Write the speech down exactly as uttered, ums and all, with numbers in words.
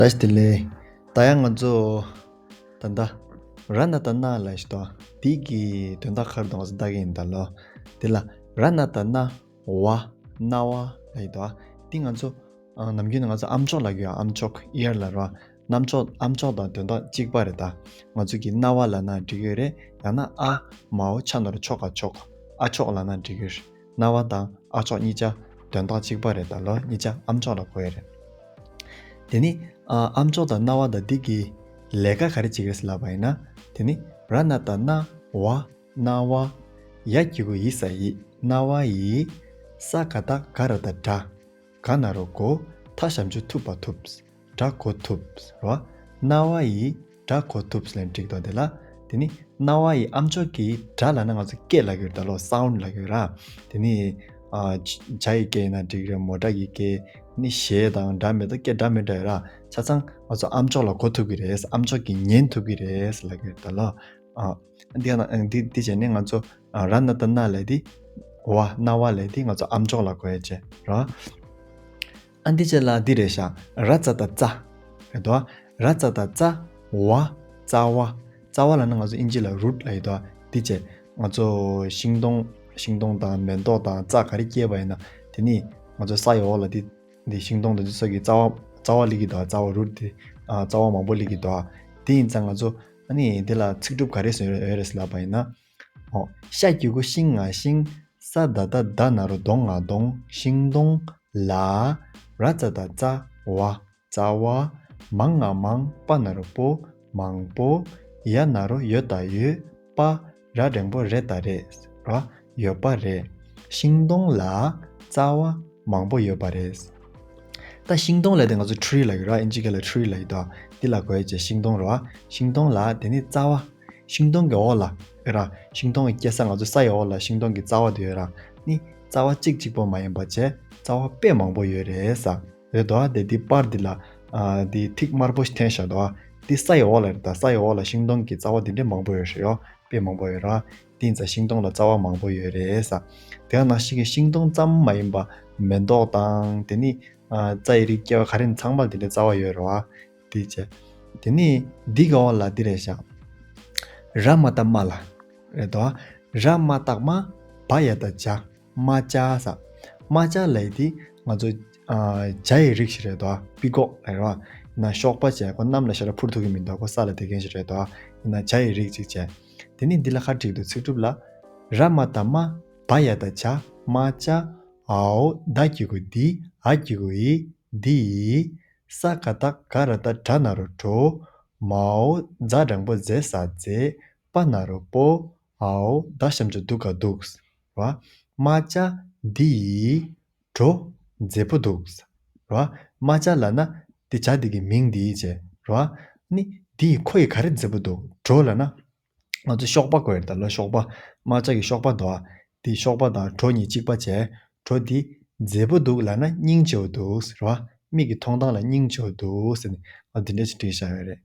བཀྲ་ཤིས་བདེ་ལེགས། ད་ཡང་ང་ཚོ་ད་ལྟ་ར་ན་ཏ་ན་ལ་ཞིག་དང་དེ་གི་དོན་དག་ཁར་དང་ང་ཚོ་ལྟ་གི་ཡིན་ད་ལོ། དེ་ལ་ར་ན་ཏ་ན་ཝ་ན་ཝ་ལ་ཡིན་ད། དེ་ང་ཚོ་ཨ་ནམ་རྒྱུན་ང་ཚོ་ཨམ་ཅོག་ལ་གི་ཨམ་ཅོག་ཨི་ཡར་ལ་ར། ནམ་ཅོག་ཨམ་ཅོག་དང་དོན་དག་གཅིག་པ་རེད་ད། ང་ཚོ་གི་ན་ཝ་ལ་ན་འགྲིག་ཡོད་རེད། ཡང་ན་ཨ་མའོ་ཆ་ན་རོ་ཆོ་ག་ཆོག་ཨ་ཆོག་ལ་ན་འགྲིག་ཡོད་རེད། ན་ཝ་དང་ཨ་ཆོག་གཉིས་ཆ་དོན་དག་གཅིག་པ་རེད་ད་ལོ། གཉིས་ཆ་ཨམ་ཅོག་ལ་གོ་ཡ་རེད། དེ་ནི་ཨ་ཨམ་ཅོག་དང་ན་ཝ་དང་འདི་གི་ལས་ཀ་ག་རེ་བྱེད་ཀྱི་རེད་ལབ་པ་ཡིན་ན། དེ་ནི་ར་ན་ཏ་ན་ཝ་ན་ཝ། ཡ་གི་གུ་ཡི་ས་ཡི་ན་ཝ་ཡི། ས་ག་བཏགས་ག་ར་བཏགས་གྲ། ག་ན་རོ་གོ། ཐ་ཞབས་ཀྱུ་ཐུབ་པ་ཐུབ། གྲ་གོ་ཐུབ་རོ། ན་ཝ་ཡི་གྲ་གོ་ཐུབ་ལན་འགྲིག་དོ། དེ་ལ་དེ་ནི་ན་ཝ་ཡི་ཨམ་ཅོག་གི་གྲ་ལ་ན་ང་ཚོ་སྐད་ལ་གི་ད་ལོ་སའུན་ཌི་ལ་གི་ར། དེ་ནི་ཨ་ཇ་ཇ་ཡི་སྐད་ཡིན་ན་འགྲིག་རེད། མོ་ཊ་གི་སྐད་ནི་གཞས་དང་འདྲ་མི་འདྲ་སྐད་འདྲ་མི་འདྲ་ཡོད་ར། ཆ་ཚང་ང་ཚོ་ཨམ་ཅོག་ལ་གོ་ཐུབ་ཀྱི་རེད། ཨམ་ཅོག་གི་ཉན་ཐུབ་ཀྱི་རེད་ལ་གི་ད་ལོ། ཨ་འདི་ཡང་ན་འདི་འདི་བྱས་ནས་ང་ཚོ་ཨ་ར་ན་ཏ་ན་ལས་དེ་ཝ་ན་ཝ་ལས་དེ་ང་ཚོ་ཨམ་ཅོག་ལ་གོ་ཡ་བྱས་ར། ཨ་འདི་བྱས་ལ་འདི་རེད་ཤག་ར་ཙ་ད་ཙ་རེད་དོ། ར་ཙ་ད་ཙ་ཝ་རྩ་བ། རྩ་བ་ལ་ན་ང་ཚོ་ཨིན་ཇི་ལ་རུཊ་ལ་ཡོད་དོ། འདི་བྱས་ང་ཚོ་ཤིང་སྡོང་ཤིང་སྡོང་དང་མེ་ཏོག་དང་རྩྭ་ག་རེ་སྐྱེས་པ་ཡིན་ན་དེ་ནི་ང་ཚོ་ས་ཡི་འོག་ལ་དེ་འདི་ཤིང་སྡོང་དང་དེ་ཚོ་གི་རྩ་བ་རྩ་བ་ལི་གི་དོ། རྩ་བ་རུཊ་དེ་ཨ་རྩ་བ་མང་པོ་ལི་གི་དོ། དེ་ཡིན་ཙང་ང་ཚོ་ཨ་ནི་དེ་ལ་ཚིག་གྲུབ་ག་རེ་བཟོས་ཡོད་རེད་ལབ་པ་ཡིན་ན། ཨོ། ཤ་གི་གུ་ཤིང་ང་ཤིང་། ས་ད་བཏགས་སྡ་ན་རོ་སྡོ་ང་སྡོང་། ཤིང་སྡོང་ལ། ར་ཙ་ད་རྩ་ཝ་རྩ་བ། མ་ང་མང་། པ་ན་རོ་པོ་མང་པོ། ཡ་ན་རོ་ཡོ་ད་ཡོད། པ་ར་འགྲེང་བུ་རེ་ད་རེད་ར། ཡོད་པ་རེད། ཤིང་སྡོང་ལ་རྩ་བ་མང་པོ་ཡོད་པ་རེད། ད་ཤིང་སྡོང་ལ་དེ་ང་ཚོ་ཊི་རི་ལ་གི་ར། ཨིན་ཇི་སྐད་ལ་ཊི་རི་ལ་ཡོད་དོ། འདི་ལ་གོ་ཡ་བྱས་ཤིང་སྡོང་ར། ཤིང་སྡོང་ལ་དེ་ནི་རྩ་བ། ཤིང་སྡོང་གི་འོག་ལ་ཡོད་ར། ཤིང་སྡོང་གི་སྐྱེ་ས་ང་ཚོ་ས་ཡི་འོག་ལ་ཤིང་སྡོང་གི་རྩ་བ་དེ་ཡོད་ར། ནི་རྩ་བ་གཅིག་གཅིག་པོ་མ་ཡིན་པ་བྱས་རྩ་བ་དཔེ་མང་པོ་ཡོད་རེད་ས། རེད་དོ། དེ་འདི་པར་འདི་ལ་ཨ་འདི་ཐིག་དམར་པོ་ཞིག་འཐེན་བཞག་དོ། འདི་ས་ཡི་འོག་ལ་རེད་ད། ས་ཡི་འོག་ལ་ཤིང་སྡོང་གི་རྩ་བ་འདི་འདྲའི་མང་པོ་ཡོད་རེད་ཡོ། དཔེ་མང་པོ་ཡོད་ར། དེ་ཡིན་ཙང་ཤིང་སྡོང་ལ་རྩ་བ་མང་པོ་ཡོད་རེད་ས། དེ་ཡང་ནང་བཞིན་གྱི་ཤིང་སྡོང་ཙམ་མ་ཡིན་པ་མེ་ཏོག་དང་དེ་ནི་ཨ་རྩྭ་ཡི་རིགས་སྐྱེ་བ་ག་རེ་ཚང་མ་ལ་དེ་འདྲའི་རྩ་བ་ཡོད་རེད་བ། དེ་བྱས། དེ་ནི་འདི་ག་བ་ལ་འདི་རེད་ཤག་ར་མ་བཏགས་རྨ་ལ། རེད་དོ། ར་མ་བཏགས་རྨ། བ་ཡ་བཏགས་བྱ། རྨ་བྱ་ས། རྨ་བྱ་ལབ་ཡས་དེ་ང་ཚོ་ཨ་བྱ་ཡི་རིགས་ཤིག་རེད་དོ། པི་ཀོག་ལབ་རེད་བ། ཡིན་ན་གཤོག་པ་བྱས་ཁོ་གནམ་ལ་ཞེ་དྲག་འཕུར་ཐུབ་ཀྱི་མི་འདུག་ཁོ་ས་ལ་བསྡད་མཁན་ཞིག་རེད་དོ། ཡིན་ན་བྱ་ཡི་རིགས་ཅིག་བྱས། དེ་ནི་འདི་ལ་ཁ་བྲིས་འདུག་ཚིག་གྲུབ་ལ། ར་མ་བཏགས་རྨ། བ་ཡ་བཏགས་བྱ། རྨ་བྱ། འའོ་ད་གི་གུ་འདི། འ་གི་གུ་འི། འདི་ཡི། ས་ག་བཏགས་ག་ར་བཏགས་གྲ་ན་རོ་གྲོ། མའོ་ཛ་འགྲེང་བུ་ཛེ་ས་མཛེས། པ་ན་རོ་པོ། འའོ་ད་ཞབས་ཀྱུ་དུ་ག་འདུག་ར། རྨ་བྱ་འདི་ཡི་གྲོ་མཛེས་པོ་འདུག་ར། རྨ་བྱ་ལབ་ན་དེ་བྱ་དེ་གི་མིང་འདི་ཡི་བྱས་ར། ནི་འདི་ཡི་ཁོ་ཡི་ག་རེ་མཛེས་པོ་འདུག་གྲོ་ལབ་ན། ང་ཚོ་གཤོག་པ་གོ་ཡོད་ད་ལོ། གཤོག་པ། རྨ་བྱ་གི་གཤོག་པ་འདུག་ཨ། དེ་གཤོག་པ་དང་གྲོ་གཉིས་གཅིག་པ་བྱས། གྲོ་འདི་མཛེས་པོ་འདུག་ལབ་ན་སྙིང་རྗེ་པོ་འདུག་ཟེར་བ། མིག་གི་མཐོང་སྟངས་ལ་སྙིང་རྗེ་པོ་འདུག་ཟེར་ནས་ང་འདི་འདྲ་ཞིག་བྲིས་བཞག་ཡོད་རེད།